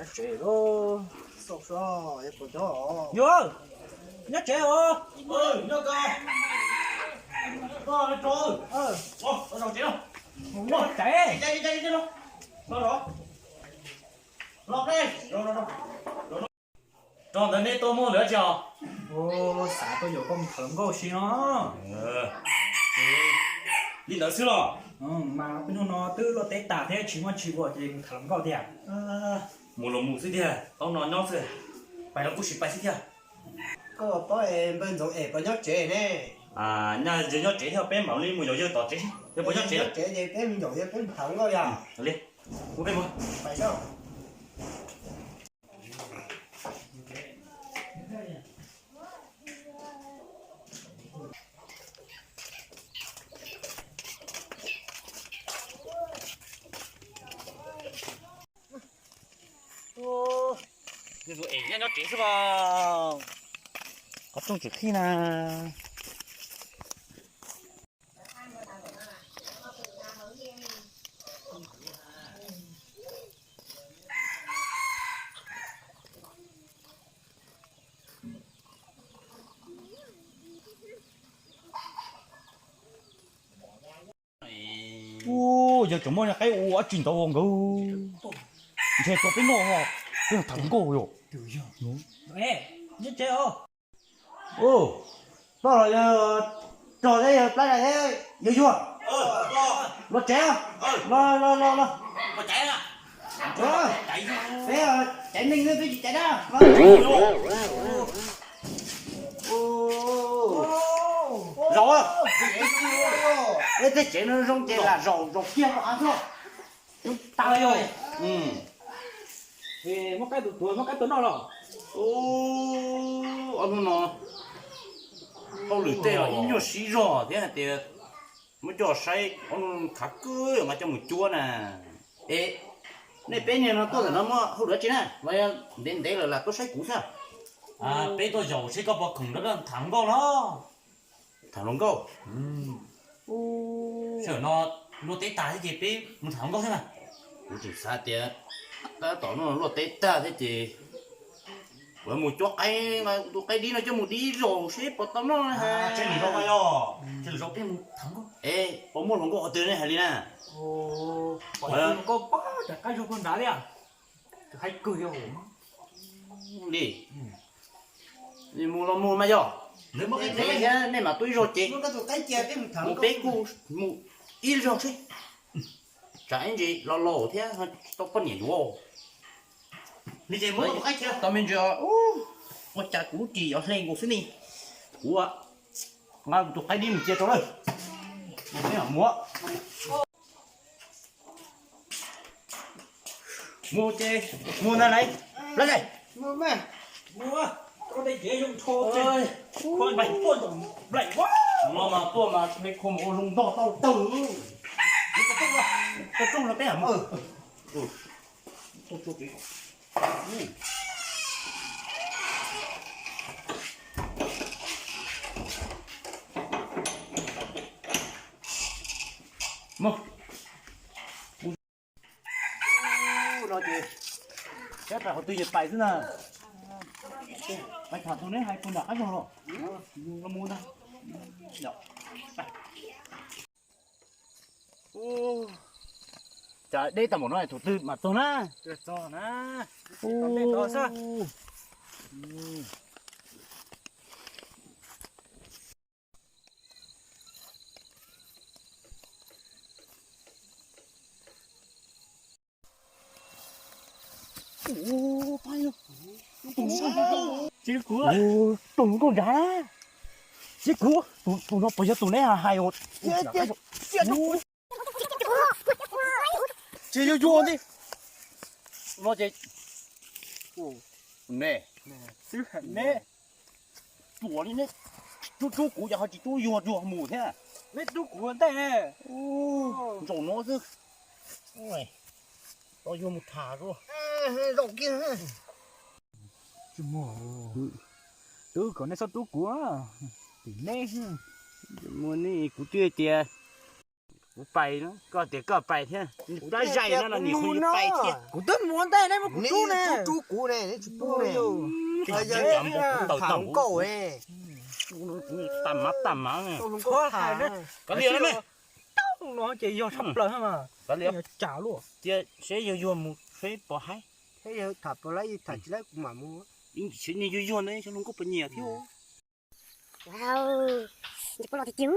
Tsev, xauj so, yuav nyob tsev os. Nyob tsev os. Nyob tsev. Rau ntawd neb tuaj muaj lawm tsis os? Xav tuaj yaum koj mus tham hluas nkauj si no. Li ntawd xwb los? Mas peb hnub no twb luaj teb tag thiab tsis muaj tsis ua ces mus tham hluas nkauj tiag. Mus los mus xwb tiag, tau no nyob xwb. Pais los kuj sim pais xwb tiag. Koj paub es npawg Ntxoov es puas nyob tsev ne? Nyaj yawg nyob tsev thiab, peb mam li mus yaum yawg tom tsev, yawg puas nyob tsev? Nyob tsev ces peb mus yaum yawg peb mus tham hluas nkauj yom. Li, ua peb mus. Pais. Nyob tsev xwb os. Qhov rooj tsis qhib na. Ua, yog tseem muaj qaib ua dab tsi ntawd ua nkawd. Ntshe tuaj peb noj, peb tham hluas nkauj yom. Nyob tsev os. Noj los yog rog thiab yog plab dais thiab yog yuag. Los tsev, los los los los. Peb caiv neeg xwb, peb tsis caiv dab. Zaum, peb tej tsev no zoo ces lam zaum, zaum kiag rau av xwb. Tag yog. Muab qaib tus tuag, muab qaib tua noj los? Ob hnub no hauj lwm tej los ib nyuag siv zog thiab hais tias muab coj saib ob hnub khav kawg mas coj mus cuab na. Es nej peb niag no tuaj ntawm no muaj hauj lwm dab tsi na los yog ntev ntev lawm lam tuaj saib kuv xwb? Peb tuaj zaum seb koj puas khoom nrog peb tham hluas nkauj no. Tham hluas nkauj? Sij hawm no luaj teb tag thiab ces peb mus tham hluas nkauj xwb na. Kuv tseem xav tias tab tom no luaj teb tag thiab ces kuv mus cuab qaib, tus qaib dib no coj mus dib zaum seb puas tau noj. Tseg lwm zaus mas yog, tseg lwm zaus peb mus tham hluas nkauj. Es puas muaj hluas nkauj qhov twg nej hais li na? Hluas nkauj pab cov qaib zoo kawg nrad li. Haib kawg li. Mus los mus mas yog. Ntev thiab nej mam tuaj ib zaug ces mus peb kuj mus ib zaug seb. Tsam ib ntsis los laus thiab tsis tau poj niam yuav. Tau me ntsis, ua cas kuv tsis yuav hle nkaus xwb ne. Kuv nqa kuv tus qaib dib mus cia rau lawm. Mus, mus ces mus ntag lauj. Plab dais. No mas tuaj mas me kho mus ua zoo ntog tau tawg. Tau rooj no peb mus. No ces saib pais qhov twg ces pais xwb na. Pais tham tus neb hais puas nram qab zog los? Mus ntag. Cas deb tag npaum no thaum twg mam txog na? Tsis kuv, tus nkauj nrad, tsis kuv, tus no puas yog tus neb hais? Tsis yog yuag ntij. No ces ne, xwb ne, tuam li neb rub rub kuv ces ho tsis rub yuag yuag mus thiab. Neb rub kuv ntej ne. Zaum no xwb, tau yuag mus tham zaum kiag. Tsis muaj, twb kom nej txhob rub kuv, tim neb. Muaj ne, kuv twb tias Kuv pais, koj tias koj pais thiab, plab zais no los nim kuv yuav pais thiab. Kuv twb mus ntej ne, kuv tub ne, tub kuv ne, tsis pub ne. Tham nkauj ne. Tam mav tam mav ne. Kav liam no ces yog tshaj plaws mas. Kav liam. Cia seb yog yuag mus seb pom haib. Seb yog tham pom lawv tham tsis lawv kuv mam mus. Ib ntsis seb yuag yuag ne, xyov hluas nkauj puas nyiam thiab. Ntsej puab loj tiag tiag,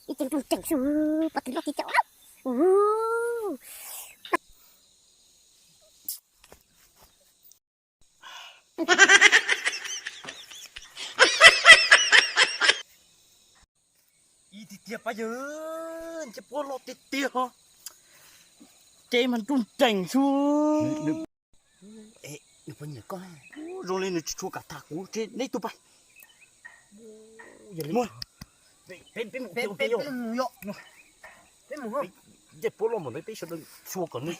ib ce nruj nreem xwb, pob tw loj tiag tiag. Ib tiag tiag pab yawg, ntsej puab loj tiag tiag, ces mas nruj nreem xwb. Nws puas nyiam koj? Zoo li nws tsis tshua kam tham kuv, neb tug pais. Ntsej puab loj npaum ntawd peb sawv daws xyuas kom nws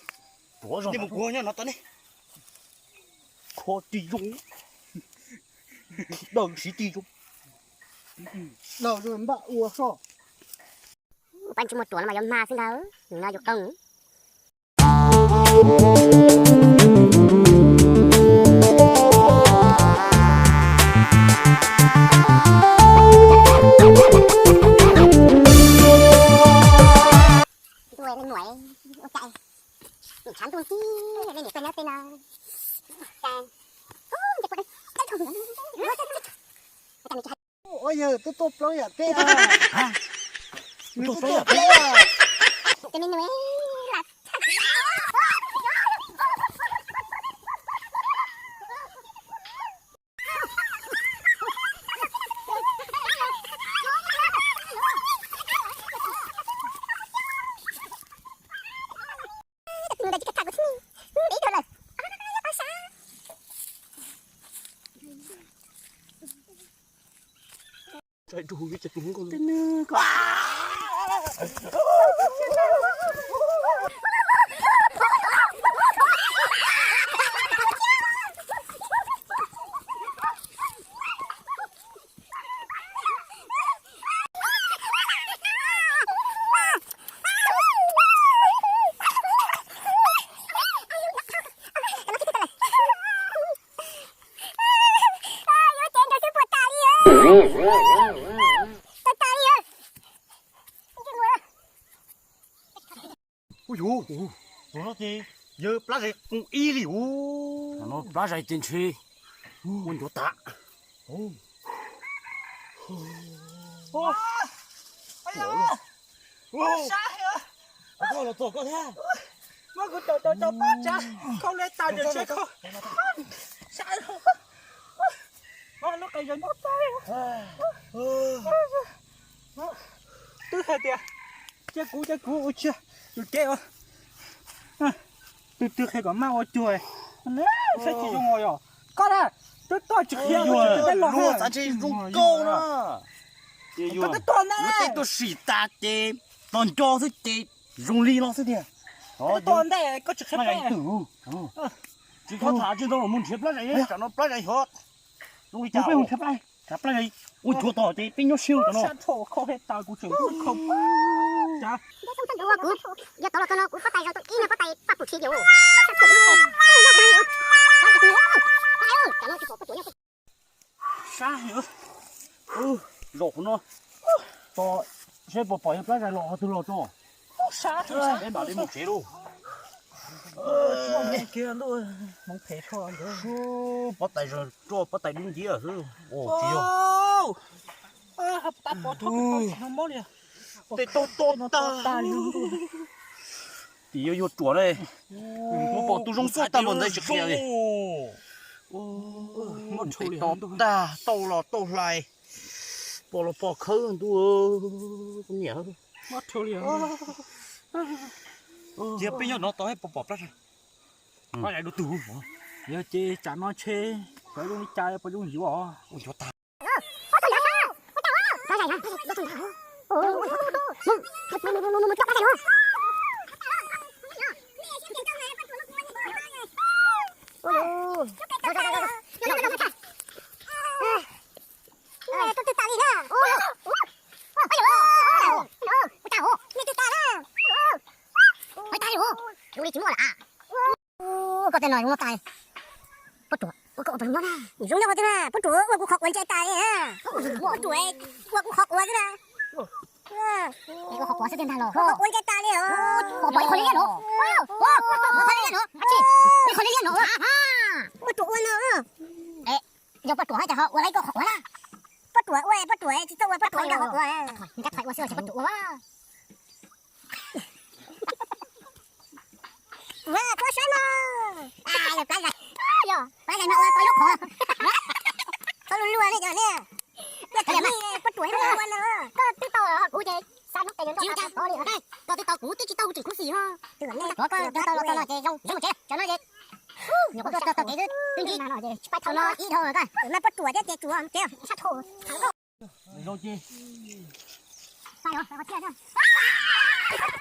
tuav zog. Neb mus kuv nyob no tau ne. Kho tsis zoo, daws siv tsis zoo. Daws npaj ua soj. Pab tsis muaj ruam no mas yuav mag xwb ntag, nws no yuav qeeg. Ntuj, leej muam ua cas nws tshav ntuj tib, nej niam tuaj nyob tej no. Ua yawg twb tuaj plaub yam teb. Tuaj plaub yam teb. Ub yuv, tus no ces yawg plab zais qus ib li ub. Plab zais ces ntshe ua ncuav tas. Sab heev. Koj los txog koj thiab. Muab kuv caum caum caum pab tsav khau le tas ces ntshe khau sab. Lub qe yog nyob pab. Twb hais tias cia kuv cia kuv ua tsis yus kev. Twb twb qhia kom maj ua cuag, saib tsis zoo os yog koj na. Twb tuaj tsis qhia ua tsis teb los xav ntshe zoo nkauj na. Twb tuaj ntej, tuaj sim tas ces tos nco xwb ces zoo li no xwb tiag. Twb tuaj ntej koj tsis qhia peb. Tsis txhob tham tsis tau los mus nrhiav plab zais, tsam no plab zais xyov zoo li cas. Peb mus nrhiav plab, tsam plab zais ua nchuav tod ces peb nyob siab rau no. Sab rho khau he tas kuv tseem khau. Yog tau los txog no kuv pob tais zaum tau ib nyuag pob tais paj pum tshis diam. Sab heev. Zaum qhov no tos seb puas pom yog plab zais los qhov twg los tso. Peb mam li mus tsev lauj. Pob tais zaum tso pob tais dub nciab xwb. Tsis yog. Tej tau to tag. Tim yuav yuag ruam ne. Muab pom tus zoo xwb tag npaum ntawd tsis qhia li. Muab tau tag, tau los tau hlais, pom los pom khawb ntuj, kuv niam. Cia peb nyob no tos peb pom plab zais. Plab zais dua twg? Yog ces tsam no ntshe xyov zoo li cas puas zoo yuav. Ua yuav tag. peb tsis muaj lawm. Koj tej no zoo no tas. Pob Ruam, ua koj ua puas zoo nyob na? Zoo nyob xwb na, Pob Ruam ua kuv qhov quav ntsej tas li na. Pob Ruam ua kuv qhov quav xwb na. Ua qhov quav xwb tiag ntag los. Ua kuv qhov quav ntsej tas li os. Pob Ruam ua qhov liab liab no. Ua qhov liab liab no. Pob Ruam ua no. Yog Pob Ruam cas ho ua lawv koj qhov quav na? Pob Ruam ua, Pob Ruam tsis txawj ua, Pob Ruam nkag qhov quav. Nkag qhov ua xwb, Pob Ruam ua. Ua koj saib no. Plab zais, plab zais no ua tau lub qhov. Txhob luag luag li cov ne. Pob Ruam ua no. Koj twb tau kuv ces xa hnub tes yuav nrog tau li. Koj twb tau kuv twb tsis tau kuv tseem khuv xim ho. Koj tau los tau no ces zoo zoo tsev cov no ces. Nyuam qhuav tuaj txog tau kev twb ntsib no ces tsis paib thaum no ib dhau koj. Mas Pob Ruam thiab ces tsuav kev sab tho.